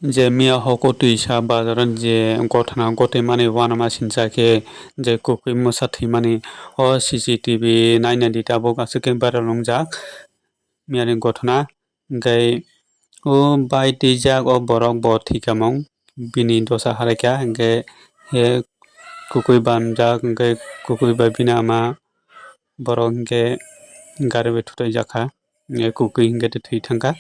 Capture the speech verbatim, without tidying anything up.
Je miya hoko twisa bazar je gothana gotwi mani uanama sincha khe je kwkwi mwsa thwimani o C C T V nainani tabuk aswk khe viral wngjak miyani gothana. Hwnkhe o bai twijak o borok bo thwikamung bini dosa haraikha, hwnkhe he kwkwi banjak, hwnkhe kwkwi bai bini ama borok hwnkhe gari bai thutaijakha, hwnkhe kwkwi hwnkhe thwi thangkha.